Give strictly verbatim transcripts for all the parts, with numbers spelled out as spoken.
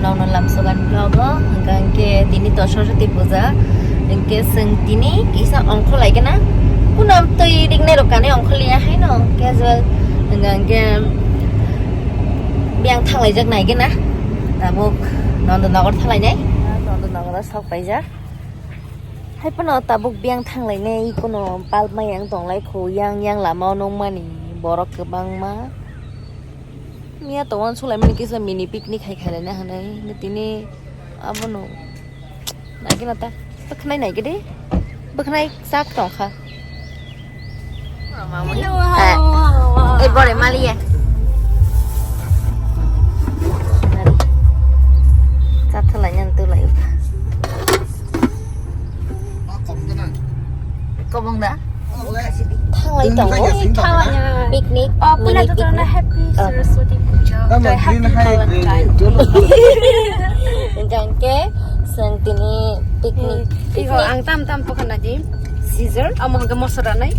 Ano lamsogan vlog o, hwnkha hwnkhe tini to Saraswati puja, hwnkhe chwng tini kisa ongkhor laikha na, kunam twi ringnai rok kanwi ongkhor liya haino casual, hwnkha hwnkhe biyang thanglaijak naigena, tabuk Nandanagar thanglainai, Nandanagar o sok paijak. Hai phano tabuk biyang thanglainai, kono palma yang tonglai kho, yang yang lama o nukmani borok kwbangma. Miya to uansuk laimani kisa mini picnic hai khailai na hinwi. Tini abono naikhe na ta bwkhnai naikhe de, bwkhnai chak tongkha. Eh, bore maliya. Chathalai nang tulai. Kobong da? Thanglai tongo. Picnic, oh, mini picnic. Happy Saraswati Puja. Happy Valentine. Hingke, seng tini picnic. Iko ang tam tam pokona di. Scissor, amo hingke moso ranai.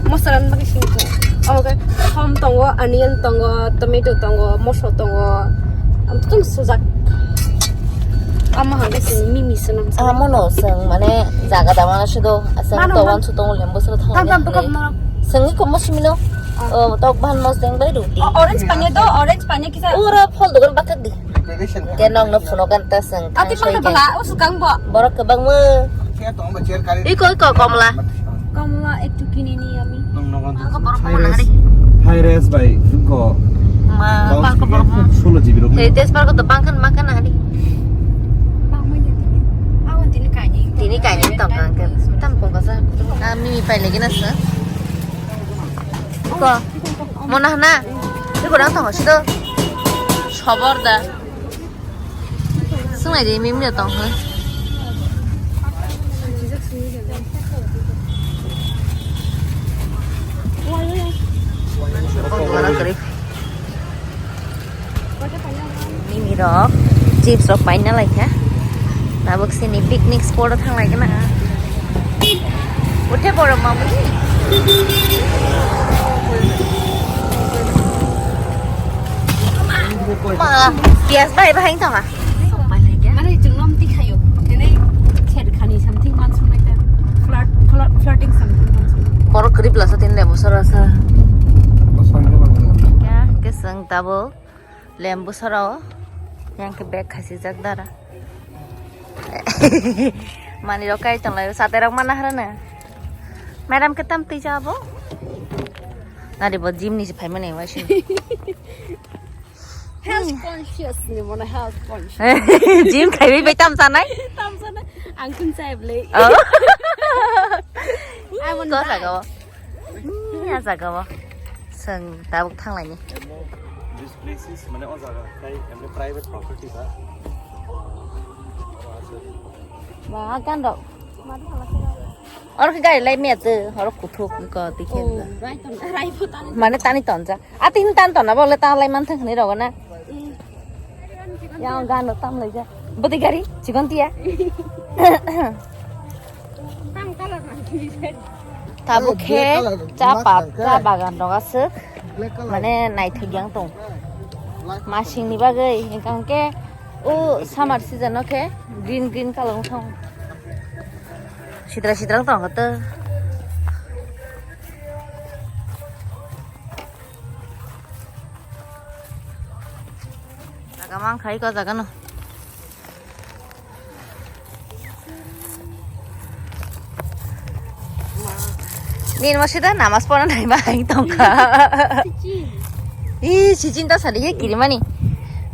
Moso ran bagi singko. Amo ke thom tongo, onion tongo, tomato tongo, moso tongo. Am tum sujak. Amo hingke sing mimi senam. Amo no seng mane jaga da mana sudo. Seng to wan su tongo lembo sero thang. Tam tam pokok no. Seng iko mosimino. Oh, tok ban mos deng bai roti. Orange panya do, orange panya kisa. Ura phol dogan bakak di. Ke nong no phuno kan ta seng. Ati thang mana soi ke. Bala, o sukang bo. Borok kwbangma. Iko, iko, komla. Komla ektu kinini ami. Ako borok komla hari. High res bai, ko. Ma, bangso bangko borok. Solo G B rok. Heritage park to bangkan makan hari. Bangma ni tini. Awan tini kani. Tini kani tong kan. Tam pong kasa. Ami mi pai lagi nasa. Ko. Mona hana. Iko dang tong sido. Sobor da. Sungai di mimi tong ha. Mimi rok chips rok paina laikha. Tabuk sini picnic spot o thang laikha na. Uthe borok mamuni. Ma, piyas bai bahai tong ha. Mane chwng lom tikhayo. Tene ser khani something man sunai ta. Flirt, flirt, flirting something man sunai. Borok kwrwi bwlasa tin le bosor asa. Ya, keseng tabo. Lembu soro yang ke bag khasi jak dara. Mani rok kai tong lai, sate rok mana hara na. Madam ke tam twi jabo. Nari bo gym ni se phai mani wai sin. Health conscious ni mona health conscious. Gym khai bai tam sanai. Tam sanai. Ang kun sai ble. Oh. I want to. Ko sa go. Ni ya sa go. Seng tabuk thang lai ni. This place is, mane, o jaga khai, emne private property ba. Ba, kan rok. Oro khe gari lai me ate, oro kuthuk ko tikhe. Oh, rai ton, rai bo tani. Mane tani tonja. Ati hin tan tona bole ta lai man thang khani rogo na. Mm. Yang gan tam lai ja. Bodi gari, chikon tiya. Tam color man. Tabuk khe cha pa-, cha bagan rok aswk mane naithok yang tong. Masing ni bagwi hwnkhe o summer season o khe green green color wng thang. Sitra sitra wng tong khe to. Jaga mang khai ko jaga no. Nini mo sida namas pora nai ba hai tongkha. Ih, si chinta sadi ye kiri mani.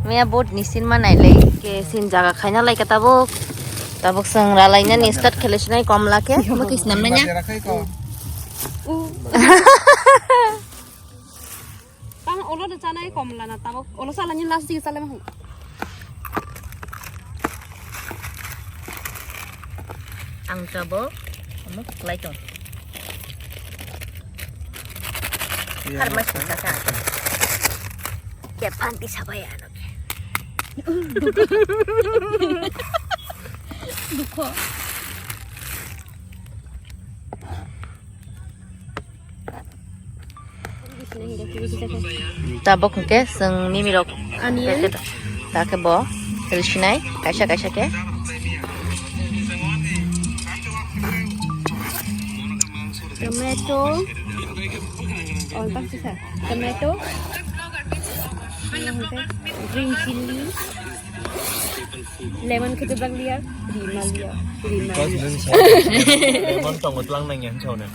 Mea boat ni sin ma nai lai ke sin jaga khaina lai ka tabuk. Tabuk sang ralai na ni start khele sinai komla ke. Mo kis nam na nya. Tang olo de chanai komla na tabuk. Olo sala ni last di sala mo. Ang tabuk. Amo lai tong. Iya, harus masak. Kayak panti siapa ya anaknya? Duko. Tabuk hwnkhe chwng mimi rok. Onion. Ta khe bo rwsinai kaisa kaisa khe. Tomato. Oh, tak sisa. Tomato. Green chili. Lemon khe bebak liya. Rima liya. Rima liya. Lemon tongo tlang nang yan chau ne.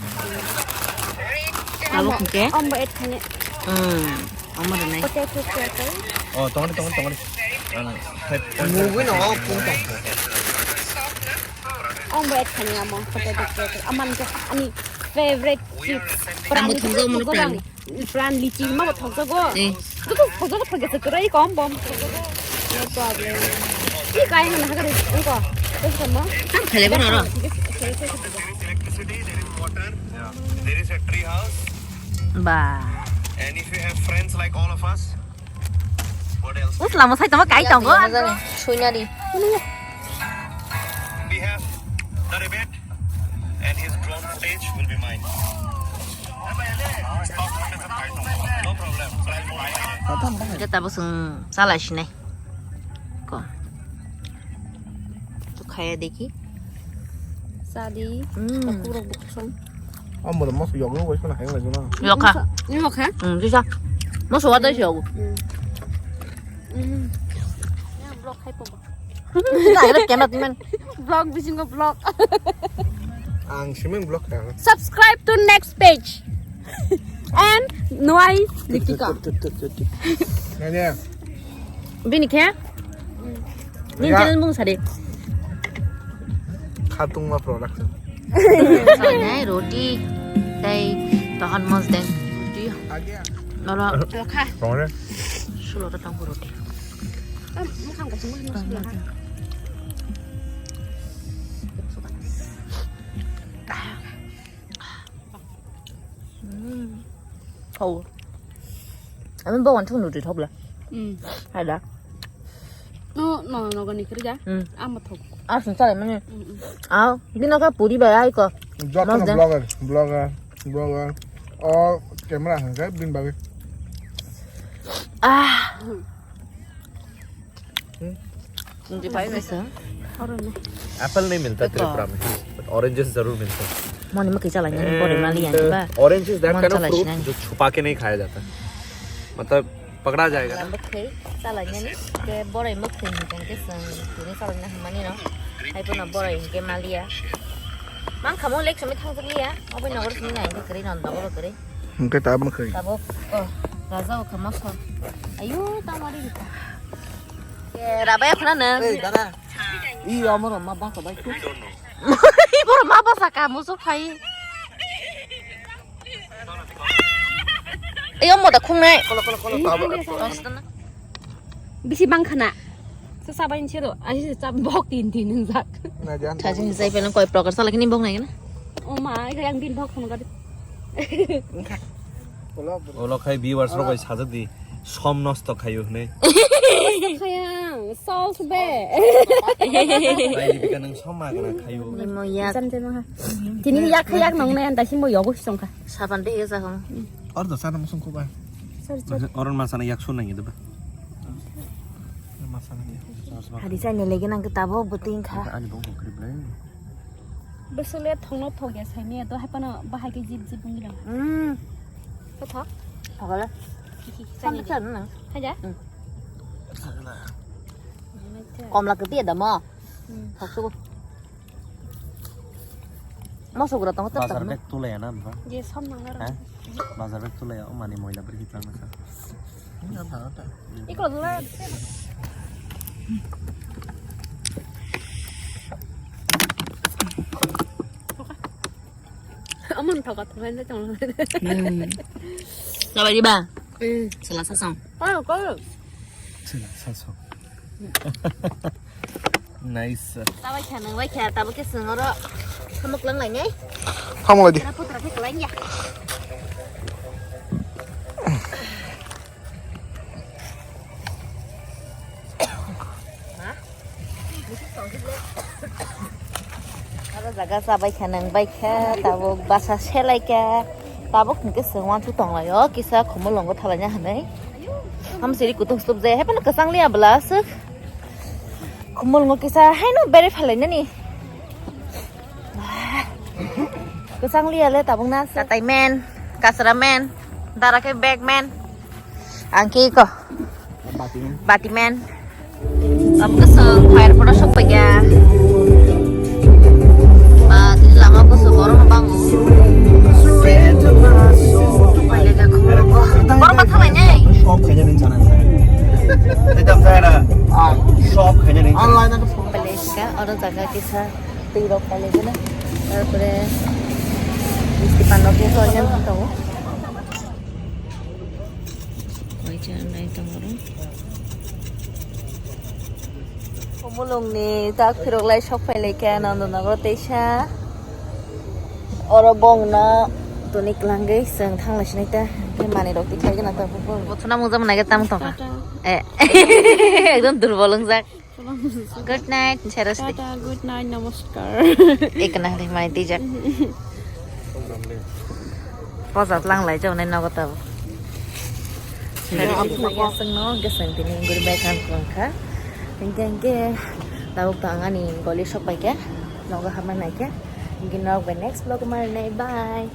Abo khe? Ambo et khane. Hmm. Omo rwnai. Potato, potato. Oh, tongori, tongori, tongori. Ang five point five. Mugwi no, oh, pung tong. Ang bet khani amo, potato, potato. Aman ke ani favorite chips. Ang bo thangjago mani pran. Pran lichi ma bo thangjago. Eh. Joto thangjago, thangjago, kwrwi kom bom. No problem. Ki kai hwn hagari, engko. Terus kamu? Ang khale bono ro. There is a tree house. Ba. And if you have friends like all of us, what else? Us lama sai tamo kai tongo. Suina di. We have the rebate and his drone footage will be mine. No problem. Kita busung salah sini. Ko. Tu khaya dekhi. Sadi. Hmm. Takurok bukhusong. Ambo mas yoglo wai kana hayang lagi na. Yokha. Yokha? Hmm, bisa. Mas wada siyago. Hmm. Hmm. Ya, vlog hai po. Kita ada camera timan. Vlog bisingo vlog. Ang simeng vlog ya. Subscribe to next page. And Noai Litika. Nanya. Bini khe? Bini channel mung sadi. Khatungma production. Nai roti. Tei tohan mos deng. Roti. Noro. Kha. Kongre. Sulo ta tong roti. Am, mukam ka sungguh mos sulo. Thau. Ami bo wan thung nutri thok la. Hmm. Hai da. No, no, no, gani kiri ja. Hmm. Ama thok. Ah, sun chale mani. Hmm, hmm. Ah, bino ka puri ba ai ko. Jotono vlogger, vlogger, vlogger. Oh, camera hangkai bin bagi. Ah. Hmm. Apple नहीं मिलता त्रिपुरा में, but oranges जरूर मिलता है। Moni mukhi chala nani bore mali yang ba. Oranges that kind of fruit जो छुपा के नहीं खाया जाता, मतलब पकड़ा जाएगा ना। Mukhi chala nani ke bore mukhi ni kan ke sang tini chala nani mani no. Hai puna bore ke malia. Mang khamu lek sami thang liya. Obo nogor sini nai ke kri non dogo kri. Mukhi ta mukhi. Tabo oh raja o khama so. Ayu ta mari. Rabai khuna nang. Ei dana. I amoro ma basa bai tu. Ibor ma basa ka musu khai. Ei omo da khungnai. Kolo kolo kolo. Bisi bang khana. Sa sabai ni sero. Asi sa bok tin tin jak. Sajin sai pelen koi prokar sala kini bok nai na. O ma, yang bin bok khun gadi. Ulo khai viewers rok bai sajak di, som nosto khayo hwnwi. Nosto khaya, salt be. Bai Dipika nang som ma gana khayo. Nimo yak. Jam jam ha. Tini yak kha yak nong ne anta simo yogo song kha. Saban de ya sa hong. Or da sana musung ko ba. Sorry, sorry. Oron masana yak sun nang ida ba. Masana ya. Hari sa ne legi nang ke tabo buting kha. Ani bong ko krip lai. Bwswk le thokno thok ya saimanya to, hai phano bahai khe jip jip wngwi rw. Hmm. Khe thok? Thok le. Khe khe Sampai khe sana nang. Khe ja? Hmm. Komla kwtwi da mo. Hmm. Thok sugo. Mo sugra tong tap Bazar tap. Bag tulai ya na ba? Je som nang ha? Bazar bag tulai ya, o mani moila beri hitlang na sa. Iko dula. Amon thoka thoka na chong. Hmm. Nabari ba? Hmm. Sela sasong. Kau kau. Sela sasong. Nice. Tabai kha nang bai kha tabo ke sengoro. Hamuk lang lai nai. Hamuk lai di. Rapu terapi kelang ya. Aro jaga chabai kha nang bai kha tabuk basa selai kha tabuk hwnkhe chwng uansuk tong lai o kisa khumulwngo thalai na hinwi. Hamsiri kutung slup jaya, hai phano kwchang liya bwla aswk. Khumul ngo kisa, hai no bere phalai nani. Kwchang liya le tabuk na aswk. Tatai men, kasra men, dara khe bag men. Ang khe iko. Bati men. Bati men. Tabuk kwchang fire photo sok paikha. Ba, tini lama kusu borok no bango. Borok ma thalai nai. Shop khaina ning sana. Tei tam saya ada. Shop khaina ning sana. Online ada. Palaika, oro jaga kisa twi rok palaikha na. Tarpore misti pan rok kisa onion tongo. Waisa nai tongo oro. Omulongni tak phirok lai sok phai lai kha Nandanagar teisa. Oro bongno toni kwlangwi chwng thang lai sinai ta. Hwnkhe manwi rok tikhlai gana ta. Bothona mungsa mwnai khe tamo tongkha. Tata. Eh. Ekdom durbol wngjak. Good night, Saraswati. Tata, good night, namaskar. Ekna hai mai tijak. Posa tlang lai jao nai nogo tabo. Saraswati lagi aswk no geseng tini guri bai kan kongkha. Hingke hingke tabuk tang ani goli sok pai ke nogo hama nai ke. Hingke nog bai next vlog ma nai bye.